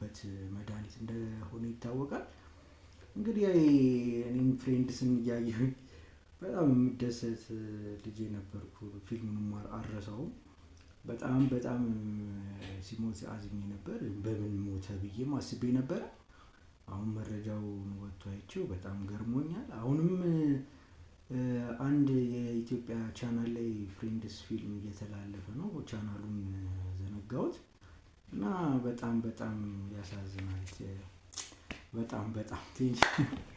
የሚጠቀሙበት መድኃኒት እንደሆነ ይታወቃል። እንግዲህ እኔም Friends ን እያየሁኝ በጣም የምደሰት ልጅ ነበርኩ። ፊልሙንም አልረሳውም። በጣም በጣም ሲሞት አዝኜ ነበር። በምን ሞተ ብዬም አስቤ ነበረ። አሁን መረጃውን ወጥቶ አይቼው በጣም ገርሞኛል። አሁንም አንድ የኢትዮጵያ ቻናል ላይ Friends ፊልም እየተላለፈ ነው። ቻናሉን ዘነጋሁት እና በጣም በጣም ያሳዝናል። በጣም በጣም። Thank